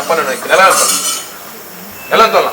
ಪನ್ನಣ ನೆಲ ನೆಲ ಅಂತಲ್ಲ.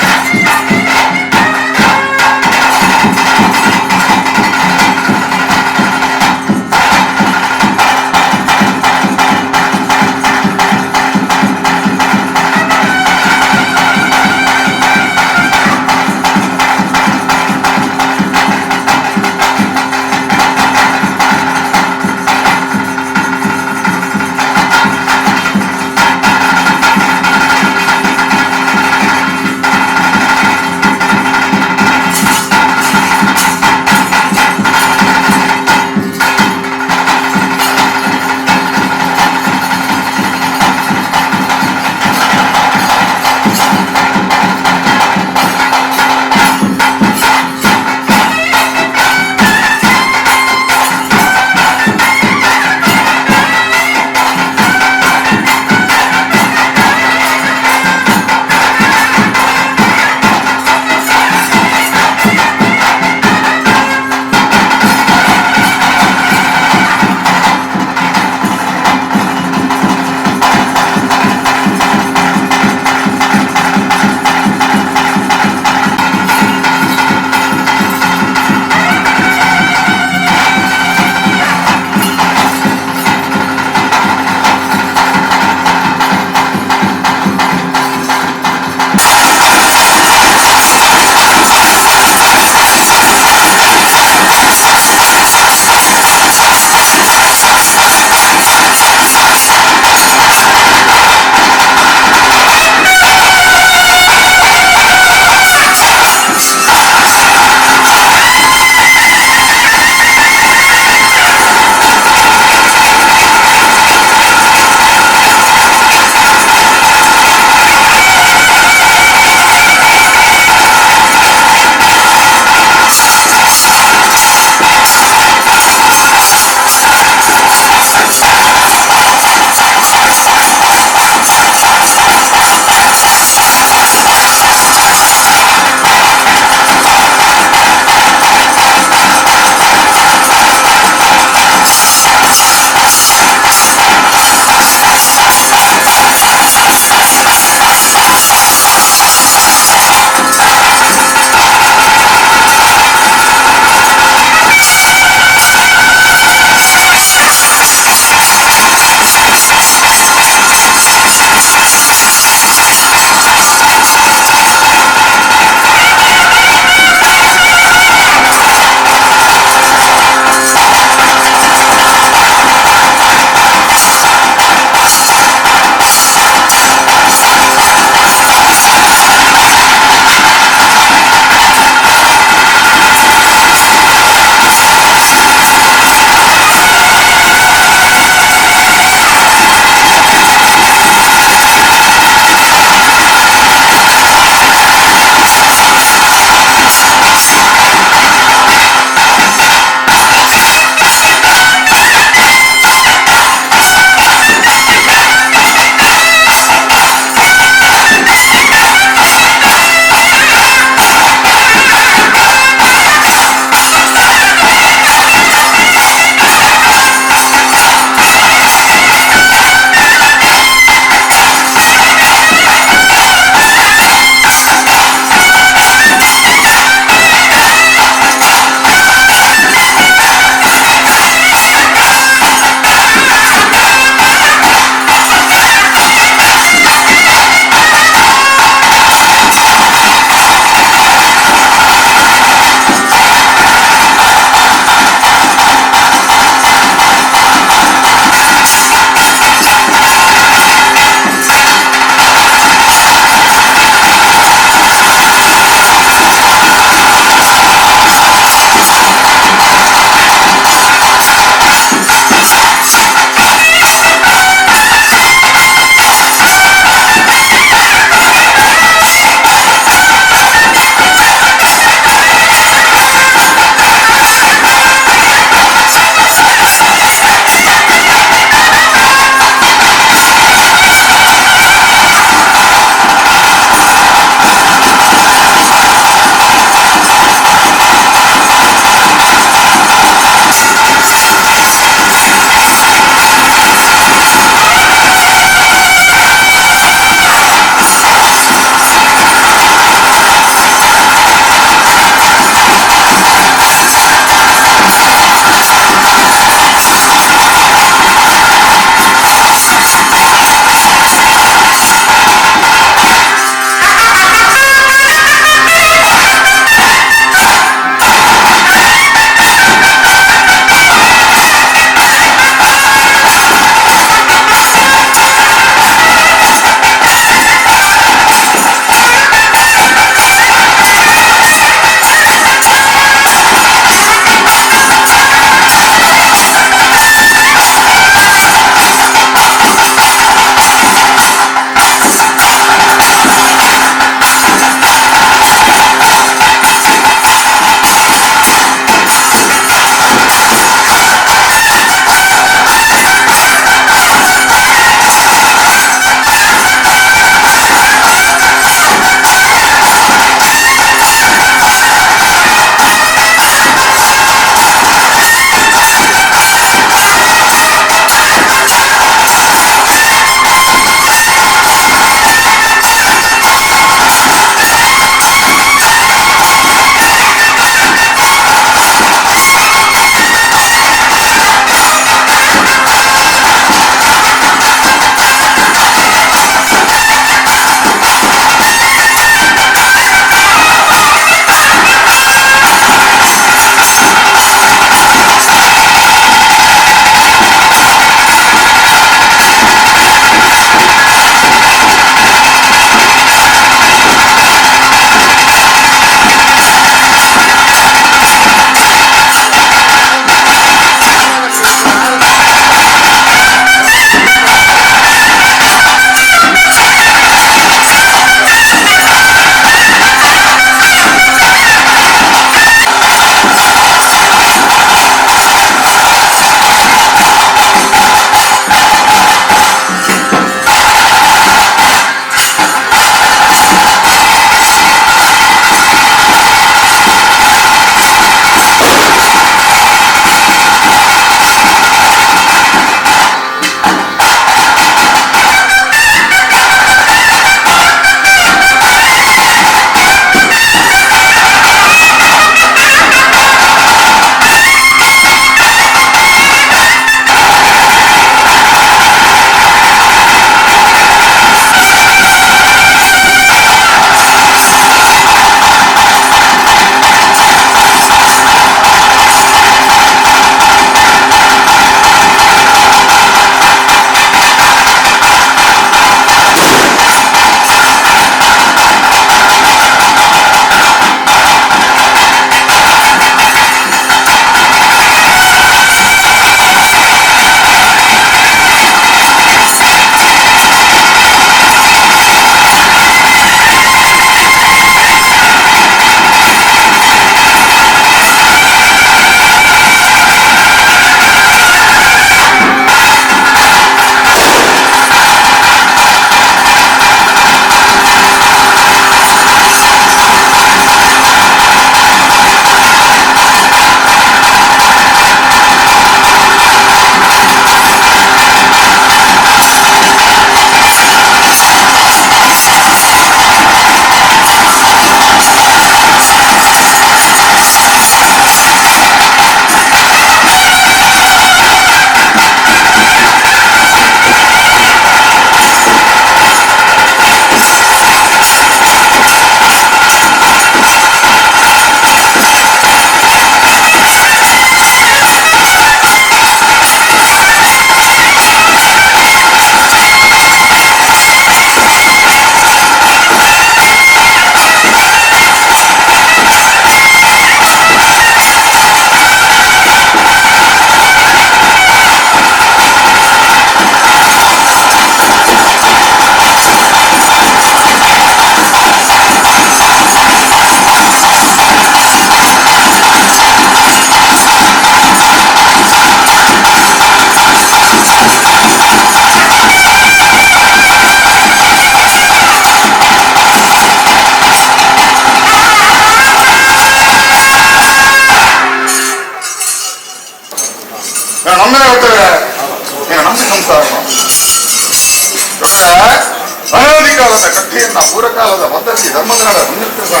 ಅನಾದಿ ಕಾಲದ ಕಥೆಯನ್ನ ಪೂರ್ವಕಾಲದ ಪದ್ಧತಿ ಧರ್ಮದ ಮುಂದಿರ್ತಾರೆ.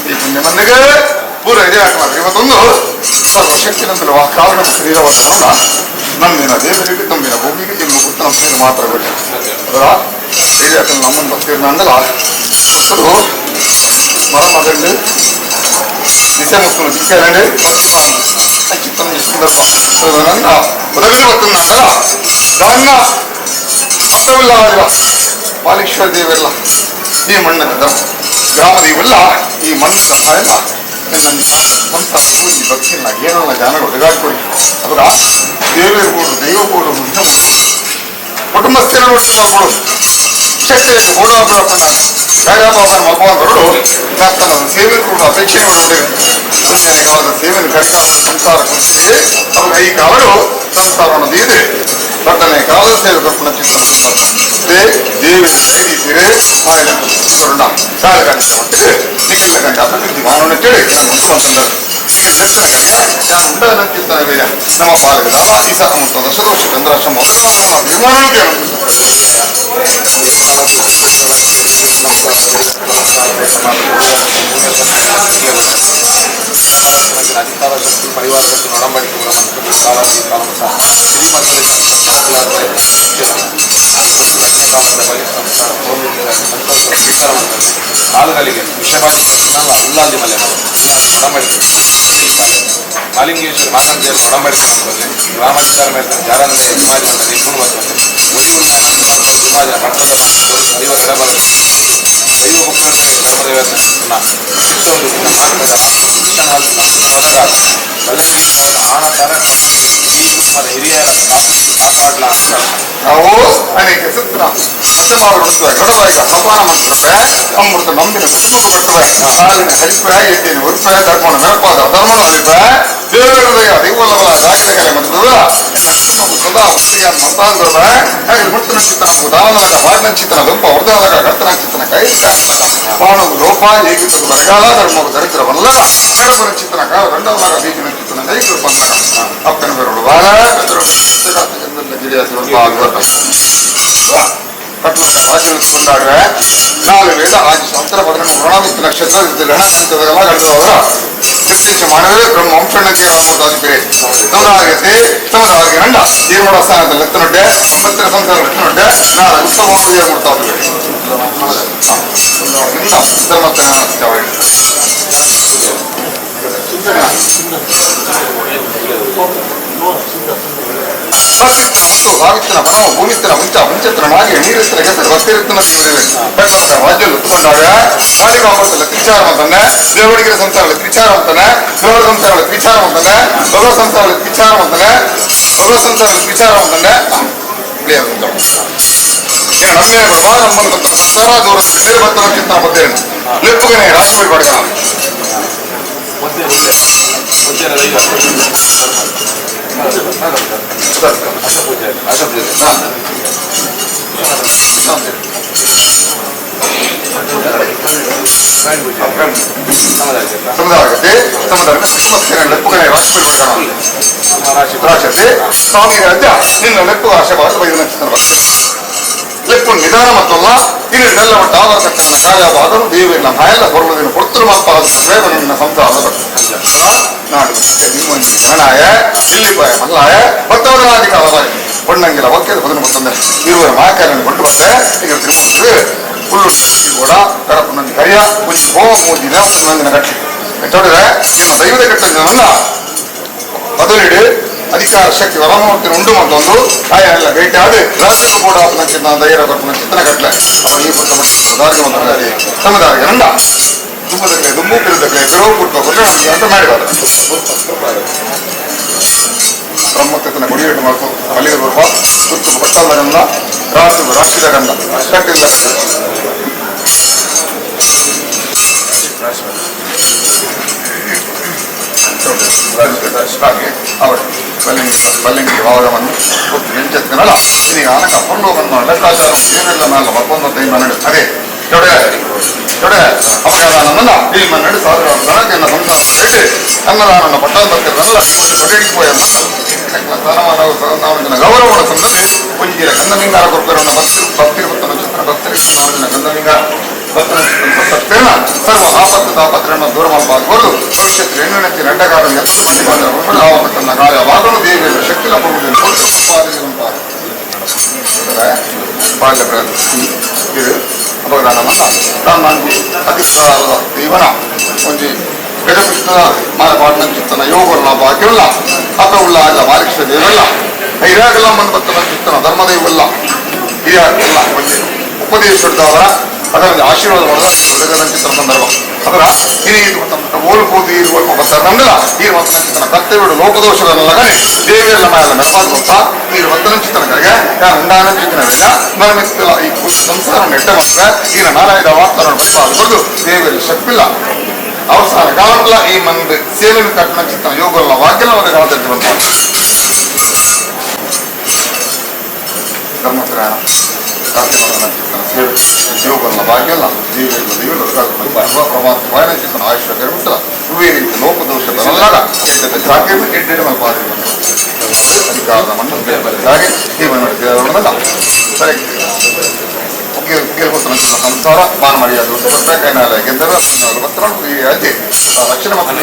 ಈ ಪುಣ್ಯ ಮಂದಿಗೆ ಪೂರ ಇದೆ ಹಾಕಲಾರ ಇವತ್ತೊಂದು ಸರ್ವಶಕ್ತಿನಂತಲೂ ಆ ಕಾರಣ ಶರೀರವನ್ನು ನಮ್ಮಿನ ದೇವರಿಗೆ ತಮ್ಮಿನ ಭೂಮಿಗೆ ನಿಮ್ಮ ಉತ್ತಮ ಸೇವೆ ಮಾತ್ರ ಬಿಡಿ. ಅದರ ಹಿರಿಯಾಕಲು ನಮ್ಮನ್ನು ಭಕ್ತಿರ್ನಂದಲ ಭಕ್ತರು ಮರ ಮಗಂಡು ದಿಸೆ ಮುತ್ತನು ದಿಕ್ಕಾರಂಡು ಚಿತ್ತನ ಸಂದರ್ಭ ಉದಗಲಿ ಭಕ್ತನಂದಲ ದಾನ್ನ ಭಕ್ತವಿಲ್ಲ ಬಾಲೇಶ್ವರ ದೇವರೆಲ್ಲ ಈ ಮಣ್ಣಿನ ಗ್ರಾಮ ದೇವಲ್ಲ ಈ ಮಣ್ಣಿನ ಎಲ್ಲ ಸಂಸಾರ ಪೂಜೆ ಭಕ್ತಿಯನ್ನ ಏನಲ್ಲ ಜಾನಗಳು ಒದಗಾಡ್ಕೊಡಿ. ಅದರ ದೇವರು ಕೊಡು ದೈವ ಕೊಡು ಕುಟುಂಬಸ್ಥರ ಕೊಡು ಶಕ್ತಿ ಓಡಾಡೋಣ ಜಾಗಬಾಬನ ಮಲ್ಪವನ್ ಬರಡು ತನ್ನ ಸೇವೆ ಕೂಡ ಅಪೇಕ್ಷೆ ಪುಣ್ಯನ ಕಾಲದ ಸೇವೆಯನ್ನು ಕರಿಕಾಲದ ಸಂಸಾರ ಕೃಷಿಗೆ ಅವರು ಈ ಕಾಲರು ಸಂಸಾರವನ್ನು ಇದೆ ದೊಡ್ಡನೆ ಕಾಲದ ಸೇವೆ ಕಲ್ಪನ ಚಿತ್ರ ದೇವಿ ಸೀರೆ ಮಾಯನ ಕರುಣ ಕಾಲಗಾಣಿತ ಮಟ್ಟಿಗೆ ನಿಖಿಲ ಗಂಡ ಪ್ರಕೃತಿ ಮಾನವನ ಕೇಳಿ ನಮ್ಮ ಪಾಲಕ ಈ ಸಹ ದಶದೋಷ ಚಂದ್ರಾಶ್ರಮ ಅಧಿಕಾರ ಶಕ್ತಿ ಪರಿವಾರ ಶಕ್ತಿ ಒಡಂಬಡಿಕೆ ಕಾಲುಗಳಿಗೆ ವಿಷಬಾಧಿ ಉಲ್ಲಾದಿ ಮಲೆ ಒಡಂಬಡಿಕೆ ಮಾಲಿಂಗೇಶ್ವರ ಮಾತಂತೆಯಲ್ಲಿ ಒಡಂಬಡಿಕೆ ಗ್ರಾಮಾಧಿಕಾರ ಮೇಲೆ ಜಾರಂದೆ ಸಮಾಜ ಮಂಡಳಿ ಸಮಾಜ ಪಟ್ಟಣದ ದೈವ ಗಿಡಬಾರದು ದೈವ ನಾವು ಅನೇಕ ಸತ್ರ ಗಡವಾಯಿಕ ಸಪಾನ ಮಂತ್ರಪೆ ಅಮೃತ ನಂಬಿನ ಕುಟುಂಬ ಕಟ್ಟುವೆ ಹಾಲಿನ ಹರಿಪೆ ಎಡ್ಡಿನ ಉರುಪೆ ಧರ್ಮನ ಮೆರಪಾದ ಧರ್ಮನ ಅರಿಪೆ ದೇವರದಯ ದೈವಲವಲ ಜಾಗೃತಗಲೆ ಮತ್ತು ಸದಾ ಉತ್ತಿಯ ಮತಾಂಧ್ರದ ಹಾಗೆ ಮುರ್ತನ ಚಿತ್ತನ ಉದಾನಲಗ ವಾಗ್ನ ಚಿತ್ತನ ಲೋಪ ವೃದಾಲಗ ಕರ್ತನ ಚಿತ್ತನ ಕೈಕ ಬಾಣವು ಲೋಪ ಏಕಿತ ಬರಗಾಲ ಧರ್ಮವು ದರಿದ್ರ ವಲ್ಲಗ ಕಡಪನ ಚಿತ್ತನ ಕಾಲ ದಂಡವಲಗ ಬೀಜಿನ ಚಿತ್ತನ ದೈವ ಬಂದಗ ಅಪ್ಪನ ಬೆರಳು ಬಾಲ ಕೊಂಡಾಡುವೆ ನಾಲ್ಕು ವೇದ ಆಜು ಶಾಸ್ತ್ರ 18 ಪುರಾಣ ನಕ್ಷತ್ರ ಗ್ರಹಣ ಕಳೆದವರ ಪ್ರತ್ಯಕ್ಷ ಮಾನವೇ ಬ್ರಹ್ಮ ವಂಶಣಕ್ಕೆ ಸಮದಾಗತ್ತೆ ಸಮದಾಗಿ ರಂಡ ದೇವರ ಸ್ಥಾನದ ಲೆತ್ತನೊಡ್ಡೆ ಒಂಬತ್ತರ ಸಂಸಾರ ಲೆತ್ತನೊಡ್ಡೆ ನಾಳೆ ಉತ್ತಮ ಸಾವಿತ್ತಿನ ಪರಮ ಭೂಮಿತ್ತಿನ ಮುಂಚ ಮುಂಚತ್ರ ನಾಗಿ ನೀರಿತ್ತಿನ ಕೆಸರು ಭಕ್ತಿರಿತ್ತಿನ ವಾದ್ಯಲು ಒತ್ತುಕೊಂಡಾಗ ಕಾಳಿಕಾಮೃತಲ್ಲ ತ್ರಿಚಾರ ಅಂತಾನೆ ದೇವಡಿಗೆರೆ ಸಂಸಾರಗಳ ತ್ರಿಚಾರ ಅಂತಾನೆ ದೇವರ ಸಂಸಾರಗಳ ತ್ರಿಚಾರ ಅಂತಾನೆ ಭಗವ ಸಂಸಾರಗಳ ತ್ರಿಚಾರ ಅಂತಾನೆ ಭಗವ ಸಂಸಾರಗಳ ತ್ರಿಚಾರ ಅಂತಾನೆ ನಮ್ಮೇ ನಮ್ಮನ್ನು ಭಕ್ತರ ಸಂಸಾರ ದೂರ ಭಕ್ತರ ಚಿತ್ತ ಬದ್ದೇನೆ ಲೆಪ್ಪುಗನೆ ರಾಶಿ ಪಡ್ಕಣ ಸಮುದಾಯಕ್ಕೆ ರಾಶಿ ಸ್ವಾಮಿ ರಾಜ್ಯ ನಿನ್ನ ಲೆಪ್ಪು ಆಶೆ ಲೆಪ್ಪು ನಿಧಾನ ಮತ್ತಲ್ಲ ಇನ್ನು ನೆಲ್ಲ ಮಟ್ಟ ಆಧಾರ ತಕ್ಕನ ಕಾರ್ಯವಾದರೂ ದೇವಿಲ್ಲ ಭಯಲ್ಲ ಹೊರಳುವಿನ ಕೊಡ್ತರು ಮಾತ್ರ ನಿನ್ನ ಸಂಸಾರ ನಾಡು ನಿಮ್ಮ ಜನನಾಯ ಇಲ್ಲಿ ಬಾಯ ಮಲ್ಲಾಯ ಭಕ್ತವರಾದಿ ಕಾಲವಾಗಿ பொண்ணங்கில ஒக்கேது 11 இருவர் மாக்காரன் கொண்டு வந்த இங்க திருப்பூர் புல்லு கூட கடப்பு கரியா கொஞ்சம் போக மூஞ்சி தேவத்தன் கட்சி கட்டோட ನಿಮ್ಮ ದೈವದ ಕಟ್ಟಂಜನನ್ನ ಬದಲಿಡು ಅಧಿಕಾರ ಶಕ್ತಿ ವರಮೂರ್ತಿ ಉಂಡು ಮತ್ತೊಂದು ಆಯ ಎಲ್ಲ ಭೇಟಿಯಾಡು ರಾಜ್ಯಕ್ಕೂ ಕೂಡ ಚಿತ್ತ ಧೈರ್ಯ ಕೊಟ್ಟು ಚಿತ್ತನ ಕಟ್ಟಲೆ ಅವ ಈ ಪುಟ್ಟ ಸಮುದಾಯ ರಂಡ ದುಮ್ಮದಕ್ಕೆ ದುಮ್ಮು ಪಿರುದಕ್ಕೆ ಪಿರೋ ಕುಟ್ಟ ಕೊಟ್ಟರೆ ಅಂತ ಮಾಡಿದ್ದಾರೆ ಬ್ರಹ್ಮತ್ವನ ಗುಡಿಯಟ್ಟು ಮಾಡ್ಕೊ ಅಲ್ಲಿಗೆ ಬರುವ ಪಟ್ಟದ ಗಂಧ ರಾಸು ರಾಶಿದ ಗಂಧ ಕಟ್ಟಿಲ್ಲ ಅವರು ಬಲ್ಲಿಂಗಿ ಭಾವವನ್ನು ಗೊತ್ತು ನೆಂಚೆತ್ತನಲ್ಲ ಇನ್ನು ಅನಕ ಪೊಂಡು ಬಂದ ಲೆಕ್ಕಾಚಾರ ಏನೆಲ್ಲ ಮೇಲೆ ಮತ್ತೊಂದು ಮನಡು ಅದೇ ಅಪಘಾತನಲ್ಲ ಈ ಮನ್ನಡು ಸಾವಿರ ದನಕ್ಕೆ ಸಂಸಾರ ಅನ್ನದಾನನ್ನು ಪಟ್ಟದ ಬರ್ತಿರಲ್ಲ ಸ್ಥಾನಮಾನ ಗೌರವವನ್ನು ಸಂದರ್ಭ ಒಂಜಿರ ಗಂಧಮಿಂಗಾರ ಕೊರ್ಪರವನ್ನು ಭಕ್ತಿರ್ಭಕ್ತನ ಚಿತ್ರ ಭಕ್ತರಿಗೆ ಗಂಧಮಿಂಗಾರ ಭಕ್ತನ ಸರ್ವ ಆಪತ್ತು ತಾಪತ್ರವನ್ನು ದೂರ ಮಾಡಬಾರದು. ಭವಿಷ್ಯತ್ತು ಹೆಣ್ಣು ರಂಡಗಾರನ್ನು ಆವತ್ತನ್ನ ಕಾರ್ಯವಾಗಲು ದೇವಿಯ ಶಕ್ತಿ ಬಾಲ್ಯ ಪ್ರಗತಿ ಇದು ಅಪಘಾತನಲ್ಲ ತಾನು ಅತಿ ಜೀವನ ಒಂಜಿ ಗಜಪುಷ್ಟದ ಮಾಲ ಪಾಟ್ನ ಯೋಗಲ್ಲ ಭಾಗ್ಯವಲ್ಲ ಅಪವುಳ್ಳ ಅಲ್ಲ ಬಾಲಕೃಷ್ಣ ದೇವಲ್ಲ ಐರಾಗಲ್ಲ ಮನ್ಬತ್ತನ ಚಿತ್ತನ ಧರ್ಮದೈವಲ್ಲ ಹಿರಿಯಲ್ಲ ಒಂಜಿ ಉಪದೇಶದವರ ಅದರ ಆಶೀರ್ವಾದ ಮಾಡೋದ ಚಿತ್ರ ಸಂದರ್ಭ ಅದರ ಹಿರಿಯ ಓಲ್ಬೋದು ಇರುವ ಬರ್ತಾರಲ್ಲ ಈ ಚಿತ್ತನ ಕರ್ತವ್ಯ ಲೋಕದೋಷಗಳನ್ನಲ್ಲ ದೇವಿಯಲ್ಲ ಮಾಯಲ್ಲ ಮೆರಪಾದ ಗೊತ್ತಾ ಈ ವರ್ತನ ಚಿತ್ತನಗಳಿಗೆ ಯಾರು ಉಂಡಾನ ಚಿತ್ತನ ಬೇಡ ಮನಮಿತ್ತಲ ಈ ಸಂಸಾರ ನೆಟ್ಟ ಮಾತ್ರ ಈಗ ನಾರಾಯಣ ವಾರ್ತಾರನ್ನು ಬರಬಾರದು ದೇವಿಯಲ್ಲಿ ಶಕ್ತಿಲ್ಲ ಅವಸಾನ ಕಾಲಲ್ಲ ಈ ಮಂದ ಸೇವೆ ಕಟ್ಟಣ ಚಿತ್ತನ ಯೋಗಲ್ಲ ವಾಕ್ಯಲ್ಲ ಒಂದು ಕಾಲದಲ್ಲಿ ಬಂತ ಧರ್ಮಪ್ರಾಣ ಸೇವೆ ಯೋಗಲ್ಲ ಭಾಗ್ಯಲ್ಲ ಜೀವಿಲ್ಲ ದೇವಿಲ್ಲ ಪ್ರಮಾತ್ಮ ವಾಯನ ಚಿತ್ತನ ಆಯುಷ್ಯ ಬಿಟ್ಟಲ್ಲ ಇವೇ ರೀತಿ ಲೋಕದೋಷದಲ್ಲಾಗ ಅಧಿಕಾರದ ಮಣ್ಣು ಹಾಗೆ ಈ ಮನೆ ಸರಿ ಸಂಸಾರ ಮಾನ ಮರ್ಯಾದೆ ಗೆದ್ದರೆ ಅದೇ ರಕ್ಷಣೆ ಮತ್ತು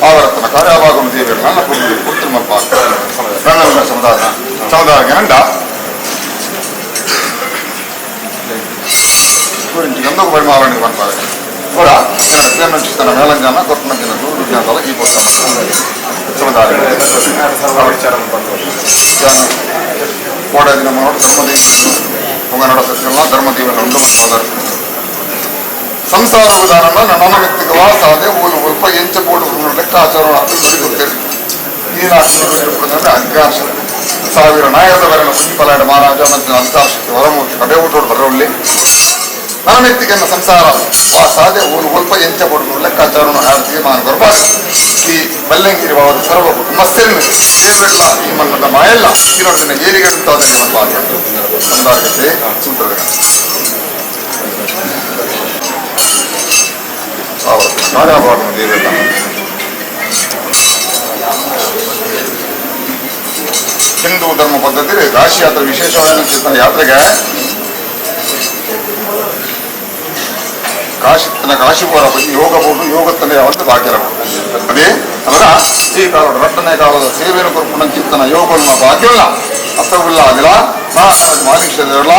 ಆವರ್ತನ ಕಾರ್ಯವಾಗುವ ದೇವಿಯರನ್ನ ನನ್ನ ಸಮುದಾಯ ಸಮುದಾಯ ಗಂಡ గురించి ఎందుకు పరిమాణానికి పనుకోవాలి కూడా నేను నుంచి తన మేళంజాన కొట్టనంచిన జ్ఞానాలు ఈ సముదాయ కోడాది నమ్మనోడు ಧರ್ಮದೇವ ಸತ್ಯಲ್ಲ ಧರ್ಮದೇವನ ಉಂಡು ಸಂಸಾರ ವಿಧಾನ ನನ್ನ ವ್ಯಕ್ತಿಗೆ ಸಾಧೆ ಓಲು ಒಲ್ಪ ಎಂಚ ಬೋಡು ಲೆಕ್ಕಾಚಾರ ಅಧಿಕಾರ ಸಾವಿರ ನಾಯಕದವರನ್ನು ಕುಂಪಲಾಡ ಮಹಾರಾಜ ಮತ್ತು ಅಧಿಕಾರ ವರಮೂರ್ತಿ ಕಡೆ ಊಟೋಡು ಬರೋಲ್ಲಿ ನನ್ನ ವ್ಯಕ್ತಿಗೆ ಸಂಸಾರ ಆ ಸಾಧೆ ಓಲು ಒಲ್ಪ ಎಂಚ ಬೋಡು ಲೆಕ್ಕಾಚಾರವನ್ನು ಆರ್ತಿಗೆ ಮಾನ ಬರ್ಬಾರ್ದು. ಈ ಬಲ್ಲಂಗಿರಿ ಬಾವದ ಸರ್ವ ಕುಟುಂಬಸ್ಥರನ್ನು ದೇವರೆಲ್ಲ ಈ ಮನ್ನದ ಮಾಯಲ್ಲ ಇನ್ನೊಂದು ಏರಿಗೆ ಸಮುದಾಯಕ್ಕೆ ಸೂತ್ರದ ದೇವರೆಲ್ಲ ಹಿಂದೂ ಧರ್ಮ ಪದ್ಧತಿ ಕಾಶಿ ಯಾತ್ರೆ ವಿಶೇಷವಾದ ಚಿತ್ತನ ಯಾತ್ರೆಗೆ ಕಾಶಿ ಕಾಶಿಪುರ ಯೋಗ ಬೋದು ಯೋಗತ್ತನೇ ಯಾವತ್ತು ಭಾಗ್ಯರಬಹುದು ಅದೇ ಅದರ ಈ ಕಾಲದ ರಟ್ಟನೇ ಕಾಲದ ಸೇವೆಯನ್ನು ಕೊರ್ಪುಣ ಚಿತ್ತನ ಯೋಗವನ್ನು ಭಾಗ್ಯವಲ್ಲ ಅರ್ಥವಿಲ್ಲ ಆಗಿಲ್ಲ ಮಾಲಿಷ್ಯದಿರಲ್ಲ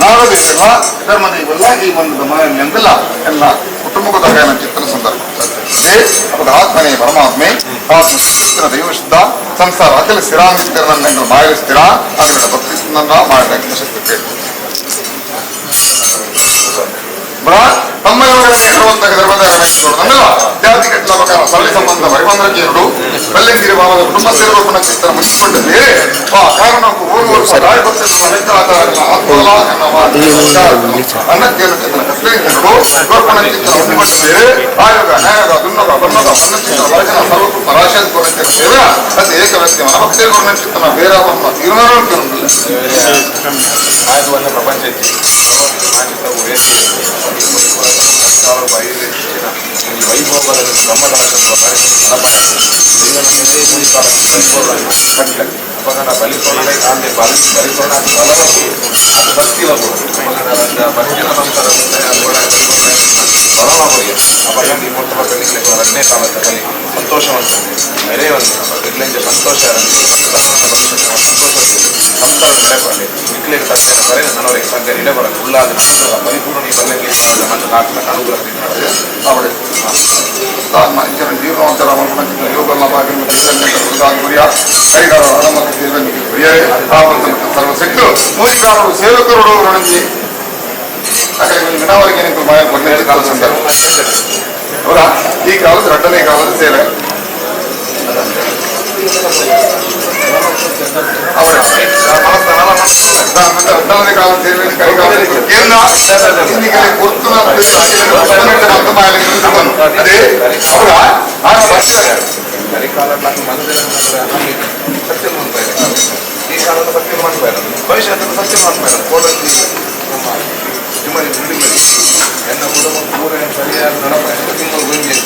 ನಾಗದೇವಿಲ್ಲ ಧರ್ಮದೇವಿಲ್ಲ ಈ ಒಂದು ಮಾಯಂದಿಲ್ಲ ಎಲ್ಲ ಕುಟುಂಬದ ಚಿತ್ತನ ಸಂದರ್ಭ ಅವಾಗ ಆತ್ಮನೇ ಪರಮಾತ್ಮೆ ಆತ್ಮ ಚಿತ್ತನ ದೈವ ಶುದ್ಧ ಸಂಸಾರ ಅಖಿಲ ಸ್ಥಿರಾಂಗಿಸ್ತಿರ ಮಾಯ ಸ್ಥಿರ ಅದರ ಭಕ್ತಿ ಮಾಯ ಶಕ್ತಿ ಜಾತಿ ಕಟ್ಟಲ ಸರಳಿ ಸಂಬಂಧ ಪರಿಬಂಧರು ಬಲ್ಲಂಗಿರಿ ಭಾವದ ಕುಟುಂಬ ಸೇರುವ ಚಿತ್ರ ಮುಗಿಸಿಕೊಂಡ ಬೇರೆ ಆ ಕಾರಣಕ್ಕೂ ಆಯೋಗ ನ್ಯಾಯೋಗ ದುನ್ನೋಗ ಬನ್ನೋಗ ಚಿತ್ರ ವರಜನ ಸರ್ವಕೃಪ ರಾಶಿ ಸೇವೆ ಅದು ಏಕ ವ್ಯಕ್ತಿ ಮನಭಕ್ತಿಯ ಚಿತ್ತನ ಬೇರಾವನ್ನ ತೀರ್ಮಾನ ಪ್ರಪಂಚ ಸಂತೋಷ ಸರ್ವಶಕ್ತರು ಸೇವಕರು ಹೌದಾ? ಈ ಕಾಲದ ಎರಡನೇ ಕಾಲದ ಸೇವೆ ರಡ್ಡನೇ ಕಾಲ ಸೇವೆ ಕೈಗಾಲ ಕೇಂದ್ರ ಇನ್ನಿಗಲೇ ಗುರ್ತುನ ಅದೇ ಅವರ ಕರಿಕಾಲ ಸತ್ಯ ಈ ಕಾಲದ ಸತ್ಯ ಮಾಡ್ತಾರೆ ಭವಿಷ್ಯದ ಸತ್ಯ ಮಾಡ್ತಾರೆ ಕೋಡಲ್ಲಿ ನಮ್ಮ ಜುಮರಿ ನುಡಿಮರಿ ಎನ್ನ ಕುಟುಂಬ ಪೂರ ಸರಿಯಾದ ನಡಪ ತಿಂಗಳು ಗುಂಜಿ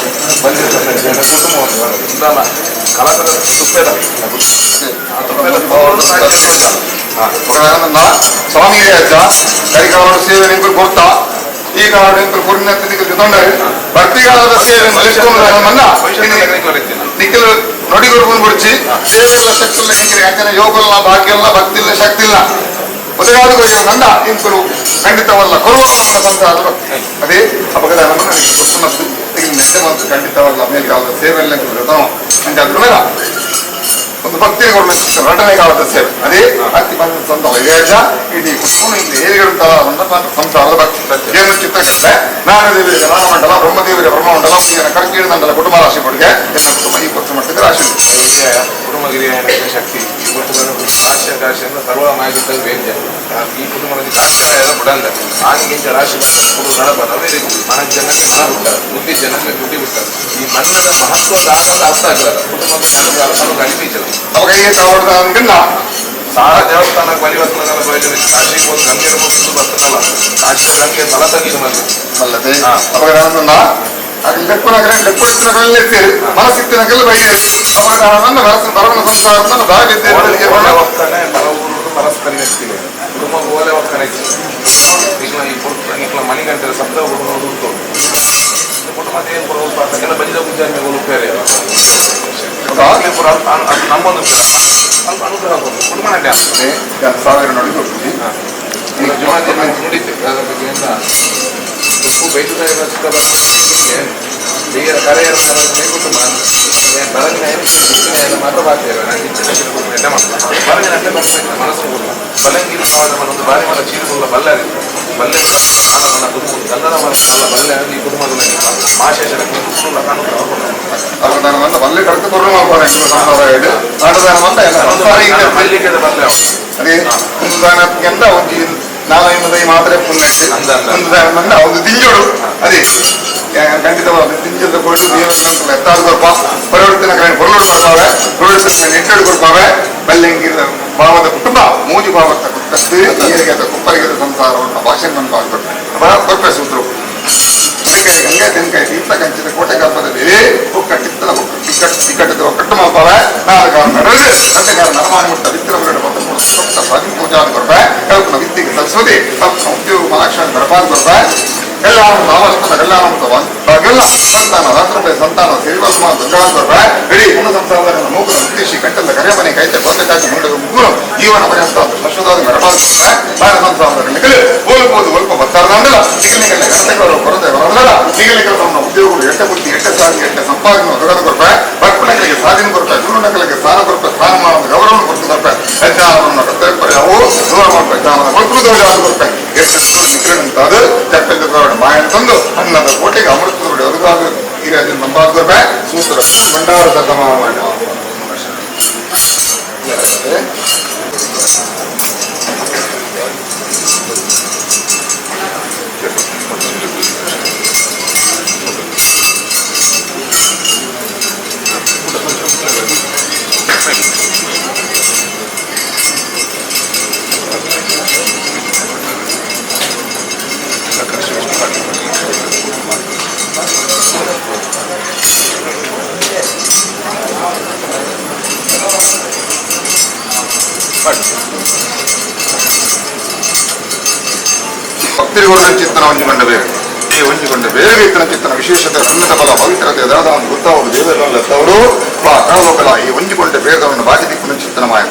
ಬಂದಿರ್ತಾರೆ ಕುಟುಂಬ ಇಂದಲ್ಲ ಕಲಾಕಾರ ತುಪ್ಪೇದ ಸ್ವಾಮಿಯೇ ಅಜ್ಜ ಕರಿಕಾಲ ಸೇವೆ ನಿಂತು ಕೊಡ್ತಾ ಈ ಕಾಲ ನಿಂತು ಕುರಿನ ತೊಂದರೆ ಭಕ್ತಿಗಾಲದ ಸೇವೆ ನಿಖಿಲ್ ನೊಡಿಗುರು ಬಂದ್ಬಿಡ್ಚಿ ಸೇವೆಲ್ಲ ಶಕ್ತಿ ಇಲ್ಲ ನಿಂಗೆ ಯಾಕಂದ್ರೆ ಯೋಗಲ್ಲ ಭಾಗ್ಯ ಇಲ್ಲ ಭಕ್ತಿ ಇಲ್ಲ ಶಕ್ತಿ ಇಲ್ಲ ಉದಯಾದ ನಂದ ಇಂಕುಲು ಖಂಡಿತವಲ್ಲ ಕೊರುವ ಸಂಸಾರದ ಭಕ್ತಿ ಅದೇ ಅಪಗದ ನಮಗೆ ನೆಟ್ಟೆ ಮತ್ತು ಖಂಡಿತವಲ್ಲ ಮೇಲ್ಗಾಲದ ಸೇವೆಲ್ಲ ಅಂಚಾದ್ರ ಮೇಲೆ ಒಂದು ಭಕ್ತಿ ರಟನೆ ಕಾಲದ ಸೇವೆ ಅದೇ ಅತಿ ಬಂದ ಸಂತ ವೈರಾಜ ಇಡೀ ಕುಟುಂಬ ಇಲ್ಲಿ ಏರಿಗಳು ಸಂಸಾರದ ಭಕ್ತಿ ಏನು ಚಿತ್ರಕಟ್ಟೆ ನಾಗದೇವರಿಗೆ ನಾಗಮಂಡಲ ಬ್ರಹ್ಮದೇವರಿಗೆ ಬ್ರಹ್ಮಮಂಡಲ ಕರ್ಕೀಡದಂಡಲ ಕುಟುಂಬ ರಾಶಿ ಕೊಡುಗೆ ಎಲ್ಲ ಕುಟುಂಬ ಈ ಪಕ್ಷ ಮಟ್ಟದ ರಾಶಿ ಕುಟುಂಬ ಶಕ್ತಿ ಈ ಕುಟುಂಬ ರಾಶಿ ರಾಶಿಯನ್ನು ಸರ್ವ ಮಾಹಿತಿ ವೇದ್ಯ ಈ ಕುಟುಂಬದಲ್ಲಿ ಕಾಂಚನ ಬಿಡಂದ ಆನಿಗಿಂತ ರಾಶಿ ಕುಟುಂಬ ನಡಬ ಅದೇ ರೀತಿ ಮನ ಜನಕ್ಕೆ ಮನ ಬಿಡ್ತಾರೆ ಬುದ್ಧಿ ಜನಕ್ಕೆ ಬುದ್ಧಿ ಬಿಡ್ತಾರೆ ಈ ಮನ್ನದ ಮಹತ್ವ ದಾನದ ಅರ್ಥ ಆಗಲ್ಲ ಕುಟುಂಬದ ಅನಿಪಿಸಲ್ಲ ಅವಾಗ ಕೈಗೆ ಕಾವಡ್ದ ಅನ್ಕಂಡ ಸಾರ ದೇವಸ್ಥಾನಕ್ಕೆ ಬಲಿ ಬರ್ತನಲ್ಲ ಪ್ರಯೋಜನ ಕಾಶಿಗೆ ಹೋದ ಗಂಗೆ ಮುಗಿದು ಬರ್ತನಲ್ಲ ಕಾಶಿ ಗಂಗೆ ತಲ ತಗ್ಗಿದ ಮಂದಿ ಅಲ್ಲದೆ ಅವಾಗ ನಾನು ಅದು ಲೆಕ್ಕನಗರ ಲೆಕ್ಕೊಡಿಸಿನಗರಲ್ಲಿ ಮನಸ್ಸಿತ್ತಿನಗಲ್ಲಿ ಬೈಗೆ ಅವಾಗ ನನ್ನ ಬರವನ ಸಂಸಾರವನ್ನು ದಾಗಿದ್ದೆ ಓಲೆ ಒಕ್ಕನೆ ಬರ ಊರು ಪರಸ್ಪರ ವ್ಯಕ್ತಿಗೆ ಕುಟುಂಬ ಓಲೆ ಒಕ್ಕನೆ ನಿಕ್ಲ ಈ ಪುರ್ತ ನಿಕ್ಲ ಮಣಿಗಂಟೆ ಸಪ್ತ ಕುಟುಂಬ ಉಂಟು ಕುಟುಂಬ ಏನು ಕೊಡುವ ಕೆಲ ಬಜಿದ ಪೂಜಾರಿ ಉಪ್ಪೇರೆ ನಮ್ಮೊಂದು ಸ್ವಲ್ಪ ಅನುಗ್ರಹ ಕೊಡು ಕುಟುಂಬ ನಡ್ಡೆ ಸಾವಿರ ನೋಡಿ ಕೊಡ್ತೀನಿ ನುಡಿತೆ ಉಪ್ಪು ಬೈತುದ ಬೇಯರ ಕರೆಯರ ಕುಟುಂಬ ಬರಂಗಿನ ಏನು ಮಾತ್ರ ಬಾಗ್ತೇವೆ ನಾನು ಎಡ್ಡೆ ಮಾಡ್ತಾರೆ ಬರಂಗಿನ ಅಡ್ಡೆ ಬರ್ತಾ ಮನಸ್ಸು ಕೊಡಲ್ಲ ಬಲಂಗಿನ ಒಂದು ಬಾರಿ ಮರ ಚೀರುಗುಲ್ಲ ಬಲ್ಲಾರಿ ಬಲ್ಲೆ ನನ್ನ ಕುಟುಂಬ ಗಂಧದ ಮರ ಬಲ್ಲೆ ಈ ಕುಟುಂಬದ ಆಶೇಷ ಅನುಗ್ರಹ ಕೊಡಲ್ಲ ಅವಾಗ ನಾನು ಬಂದ ಬಲ್ಲೆ ಕಡತು ಕೊರ್ರು ಮಾಡ್ತಾರೆ ಸಂಸಾರ ಹೇಳಿ ನಾಟದಾನ ಬಂದ ಎಲ್ಲ ಸಂಸಾರ ಈಗ ಮಲ್ಲಿಗೆದ ಬಲ್ಲೆ ಅದೇ ಒಂದು ದಾನಕ್ಕಿಂತ ಒಂದು ನಾಲ್ಕೈದು ಮಾತ್ರ ಪುಣ್ಯ ಒಂದು ದಾನ ಬಂದ ಒಂದು ದಿಂಜೋಡು ಅದೇ ಖಂಡಿತವಾದ ದಿಂಜದ ಕೊಟ್ಟು ದೇವರ ಎತ್ತಾದ ಕೊರ್ಪ ಪರಿವರ್ತನ ಕಡೆ பொருளோடு ಕೊಡ್ಪಾವೆ ಪರಿವರ್ತನ ನೆಟ್ಟೋಡು ಕೊಡ್ಪಾವೆ ಬಲ್ಲೆಂಗಿರ ಭಾವದ ಕುಟುಂಬ ಮೂಜು ಭಾವದ ಕುತ್ತದ್ದು ಏರಿಗೆದ ಕುಪ್ಪರಿಗೆದ ಸಂಸಾರವನ್ನು ಭಾಷೆ ಕೊರ್ಪೆ ಸೂತ್ರು ಗಂಗೆ ತೆನ್ಕಾಯಿ ತೀರ್ಥ ಕಂಚಿದ ಕೋಟೆ ಗರ್ಭದ ಬೇರೆ ಒಕ್ಕಟ್ಟಿತ್ತಲ ಇಕ್ಕಟ್ಟದ ಒಕ್ಕಟ್ಟು ಮಾಪಾವೆ ನಾಲ್ಕು ನಡೆದು ಅಂತೆಕಾರ ನರಮಾನಿ ಮುಟ್ಟ ವಿತ್ತಿರ ಸಪ್ತ ಸ್ವಾಧೀನ ಪೂಜಾ ಕೊರ್ಪೆ ಕಲ್ಪನ ವಿದ್ಯೆಗೆ ಸರಸ್ವತಿ ಕಲ್ಪನ ಉದ್ಯೋಗ ಮಲಾಕ್ಷಣ ಗರ್ಭಾನ್ ಕೊರ್ಪೆ ಕಲ್ಯಾಣ ನಾಮಸ್ಮರಣ ಕಲ್ಯಾಣ ಭಾಗ್ಯಲ್ಲ ಸಂತಾನ ರಾತ್ರಪೆ ಸಂತಾನ ಸಿರಿವಲ್ಮ ದುರ್ಗಾನ್ ಕೊರ್ಪೆ ಇಡೀ ಪುಣ್ಯ ಸಂಸಾರದ ಮೂಕನ ಉದ್ದೇಶಿ ಕಟ್ಟದ ಕರೆಮನೆ ಕೈತೆ ಬಂದಕ್ಕಾಗಿ ಮುಂಡೆ ಮುಗ್ಗುರು ಜೀವನ ಪರ್ಯಂತ ಶಾಶ್ವತವಾದ ಗರ್ಭಾನ್ ಕೊರ್ಪೆ ಬಾರ ಸಂಸಾರದ ನಿಗಲು ಹೋಲ್ಬೋದು ಒಲ್ಪ ಬತ್ತಾರದಂಡಲ ನಿಗಲಿಗಲ್ಲ ಗಂಟೆಗಳು ಕೊರತೆ ಬರಲ್ಲ ನಿಗಲಿಗಳ ಉದ್ಯೋಗಗಳು ಎಟ್ಟ ಬುದ್ಧಿ ಎಟ್ಟ ಸಾಧನೆ ಎಟ್ಟ ಸಂಪಾದನೆ ಒದಗದ ಕೊರ್ಪೆ ಬರ್ಪಣಗಳಿಗೆ ಸಾಧನೆ ಕೊರ್ಪೆ ಗುರುನಗಳಿಗೆ ಸ್ಥಾನ ಕೊರ್ಪೆ ಸ್ಥಾನಮಾನದ ಗೌರವವನ್ನು ಕೊಟ್ಟು ಕೊರ್ಪೆ ಅಜ್ಞಾನವನ್ನು ಕರ್ತವ್ಯ ಅವು ದೂರ ಮಾಡ್ಪೆ ಜ್ಞಾನದ ಕೊಲ್ಪುದವರು ಕೊರ್ಪೆ ಎಷ್ಟು ನಿಗ್ರಹಂತಾದ ಚಪ್ಪೆದ ಮಾಯನ ತಂದು ಅನ್ನದ ಕೋಟೆಗೆ ಅಮೃತದ ಒದಗಾದ ಹಿರಿಯ ನಂಬಾದ ಕೊರ್ಪೆ ಸೂತ್ರ ಭಂಡಾರ ಸಮಾನ ಭಕ್ತರಿಗೋಡ ಚಿತ್ತನ ಹೊಂದಿಕೊಂಡ ಬೇರೆ ಈ ಹೊಂದಿಕೊಂಡ ಬೇರೆ ಇತ್ತನ ಚಿತ್ತನ ವಿಶೇಷತೆ ಅನ್ನದ ಬಲ ಪವಿತ್ರತೆ ದಾದವನ್ನು ಗೊತ್ತಾವರು ದೇವರಲ್ಲತ್ತವರು ಬಾ ಕಾಲೋಕಲ ಈ ಹೊಂದಿಕೊಂಡ ಬೇರೆದವನ್ನು ಬಾಕಿ ದಿಕ್ಕಿನ ಚಿತ್ತನ ಮಾಯ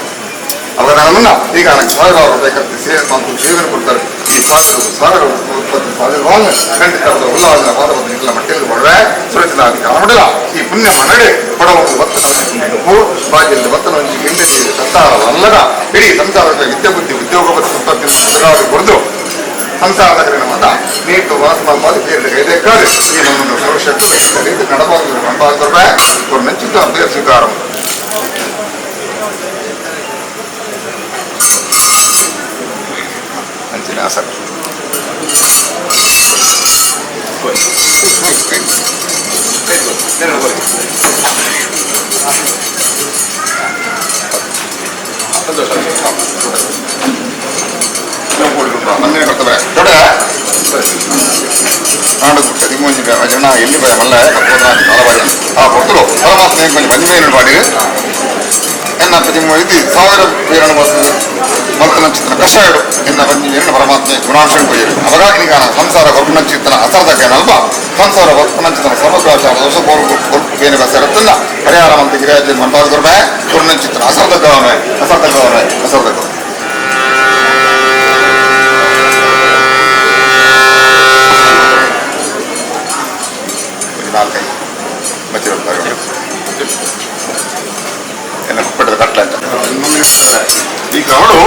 ಅವರ ನನ್ನನ್ನ ಈಗ ನನಗೆ ಸಾವಿರಾರು ರೂಪಾಯಿ ಕಟ್ಟಿ ಸೇವೆ ಮತ್ತು ಸೇವೆಯನ್ನು ಕೊಡ್ತಾರೆ. ಈ ಸಾವಿರ ಸಾವಿರ ಉತ್ಪತ್ತಿ ಸಾವಿರವಾದ ಖಂಡಿತ ಉಲ್ಲಾಸನ ಪಾದವನ್ನು ನಿಲ್ಲ ಮಟ್ಟಿಗೆ ಕೊಡುವೆ ಸುರಕ್ಷಿತ ಕಾಣಬಿಡಲ್ಲ. ಈ ಪುಣ್ಯ ಮನಡೆ ಕೊಡವನ್ನು ಭಕ್ತನ ಹೊಂದಿಕೊಂಡು ಬಾಗಿಯಲ್ಲಿ ಭಕ್ತನ ಹೊಂದಿ ಹೆಂಡತಿ ಸಂತಾನವಲ್ಲದ ಇಡೀ ಸಂಸಾರದ ವಿದ್ಯೆ ಬುದ್ಧಿ ಉದ್ಯೋಗ ಮತ್ತು ಸಂಪತ್ತಿನ ಕೊಡದು ಸಂಸಾರದ ಮತ ನೀಟು ವಾಸ ಮಾಡ್ಬಾರ್ದು ಬೇರೆ ಕೈದೇಕಾದು ಈ ನಮ್ಮನ್ನು ಸುರಕ್ಷತೆ ರೀತಿ ನಡಬಾರ್ದು ನಡಬಾರ್ದು ஒரு நெஞ்சுக்கு பேர் ಸ್ವೀಕಾರ. ಸರ್ ನಂದಿನ ಕರ್ತವ್ಯ ದೊಡ್ಡ ನಾಡು ತಿಂಗೊಂಜಿ ಜನ ಎಲ್ಲಿ ಬಯ ಮಲ್ಲ ಕಪ್ಪೋದ್ರ ಆ ಪೊರ್ತುಲು ಪರಮಾತ್ಮ కొంచెం మంచి పాడి ಎನ್ನ ಪ್ರತಿಮ ಇದು ಸಾವಿರ ವೀರಣ ಮಲ್ತನ ಕಷಾಯಡು ಎನ್ನ ಬಂಜಿ ವೀರಣ ಪರಮಾತ್ಮೆ ಗುಣಾಂಶ ಕೊಯ್ಯರು ಅವಾಗ ಈಗ ಸಂಸಾರ ಕೊರ್ಪುನಂಚಿತ್ತನ ಅಸರ್ದಕೇನಲ್ವಾ ಸಂಸಾರ ಕೊರ್ಪುನಂಚಿತನ ಸಮಗ್ರಾಚಾರ ದೋಷ ಕೊರ್ಪು ಬಸರತ್ತನ್ನ ಪರಿಹಾರ ಮಂತ ಗಿರಿಯಾಜನ್ ಮಂಟಾದ ಕೊರ್ಬೆ ಕೊರ್ನಂಚಿತ್ತನ ಅಸರ್ದಕವನೆ ಅಸರ್ದಕವನೆ ಅಸರ್ದಕ ನಾಲ್ಕೈದು ಬಚ್ಚಿರುತ್ತಾರೆ ಎಲ್ಲ ಕುಪ್ಪಟ್ಟದ ಕಟ್ಲ ಅಂತ. ಈ ಕ್ರಮಡು